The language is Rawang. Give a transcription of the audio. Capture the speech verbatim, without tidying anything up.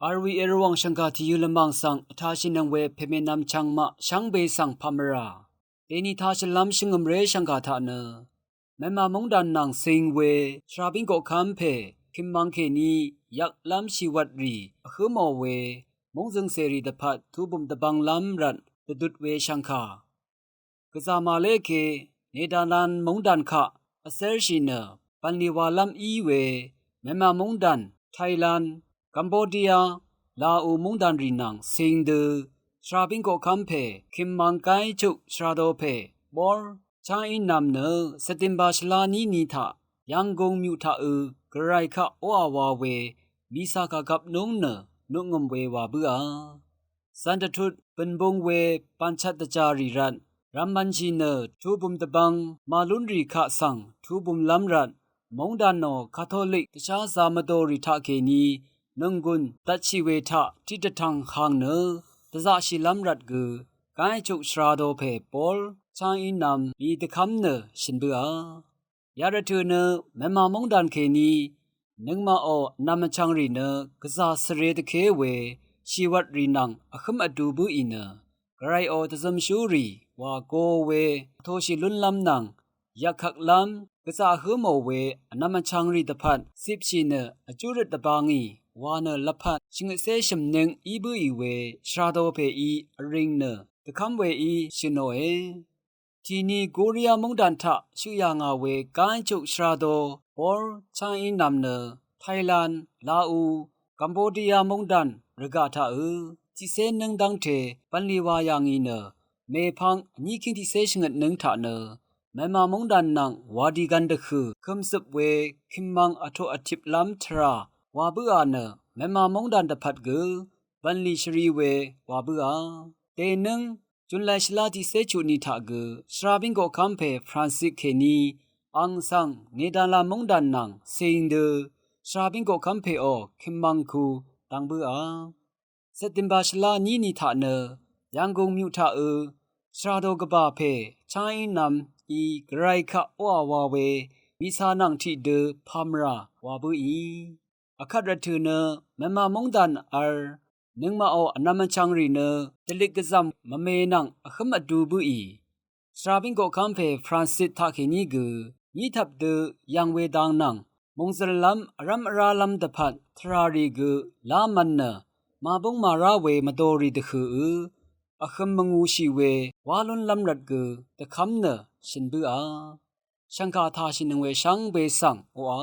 Arwi erwang shvngkà tìyø lvmàng svng vtashìnøng we pèmènvm chvngmaq shvngbe svng pamvrà dèni tashìlv́m shvngø̀mré shvngkà taq nø, Mvnmà móngdàn nvng cing we shvrabíng koqkv́m pè kìmmvng kèní yvklv́m shìwvtrì vhǿ mò we móngzøng cèrì dvpvt tubø̀m dvbvnglv́m rvt dvdut we shvngkà. Gvzà màlé ke Nedalan móngdàn kaq vcérshì nø bv̀nlì walv́m í we Mvnmà móngdàn, Thailand, Cambodia, Lao móngdànrì nvng cing dø shvrabíng koqkv́m pè kìmmvng gáíchuk shvrado pè Bor Chang Í Nvm nø September shvlá ní ni taq Yv̀nggùng myuq taqø gvray kaq óà wa we mìcà kàgvp núng nø nukngø̀m we wa bǿà. Zv̀n dvtut bø̀nbung we bànchvt dvjàrì rvt rvmmvnshì nø tubø̀m dvbvng màlúnrì kaq svng tubø̀mlv́m rvt móngdànò Katolik dvsházā mvdòrì taqkèní nònggùn dvtshì we taq tiqdvtv̀ng hang nø dvzaqshìlv́m rvt gø gáíchuk shvrado pè Bor Chang Í Nvm í dvkv́m nø shø̀n bǿà. Yarvtø̀ nø Mvnmà móngdàn kèní nøngmaqò vnvm vchvngrì nø gvzà svre dvké we shìwvtrì nvng vhǿm vdu bǿì nø gvrayò dvzømshúrì wà go we vtoshì lúnlv́m nvng yvkkvklv́m gvzà vhǿ mò we vnvm vchvngrì dvpvt cipshì nø vjúrøt dvbā ngì wa nø lvpat shvngøtcé shø̀mnøng í bǿì we shvrado pèí vring nø dvkv́m weí shø̀nòe. Tìni Korea móngdàn taq shøq yà ngà we gáíchuk shvrado Bor Chang Í Nvm nø Thailand, Lao, Cambodia móngdàn rvgaq taqø tiqcé nǿng dv́ngte bv̀nlì wa yà ngì nø mèpvng vní kíng tiqcé shvngøt nǿng taq nø Mvnmà móngdàn nvng wàdi gvn dvhø̀ kømzøp we kìmmvng vtoq vtiplv́m tvrà wa bǿà nø Mvnmà móngdàn dvpvt gø bv̀nlì shvri we wa bǿà. Dènǿng Jun lè shvlá tiqcé chuq ni taq gø shvrabíng koqkv́m pè Francis kèní ang svng Nedalan móngdàn nvng cing dø shvrabíng koqkv́m pèò kìmmvng ku dvng bǿà. September shvlá ní ni taq nø Yv̀nggùng myuq taqø shvrado gvbà pè Chang Í Nvm í gvray kaq óà wa we mìcà nvng tiqdø pamvrà wa bǿì. Vkvt rvtø̀ nø Mvnmà móngdàn vl nøngmaqò vnvm vchvngrì nø dvlik gvzv̀m mvme nvng vhǿm vdu bǿì. Shvrabíng koqkv́m pè Francis taqkèní gø nítap dø yv̀ng we dang nvng mòngzø̀rlv́m vrv́m vrálv́m dvpvt tvràrì gø lámv̄n nø màbúng màrá we mvdòrì dvhø̀ø vhø̄m mvngūshì we wá lúnlv́m rvt gø dvkv́m nø shø̀n bǿà. Shv̀ngkà tàshìnøng we shvngbe svng oqà.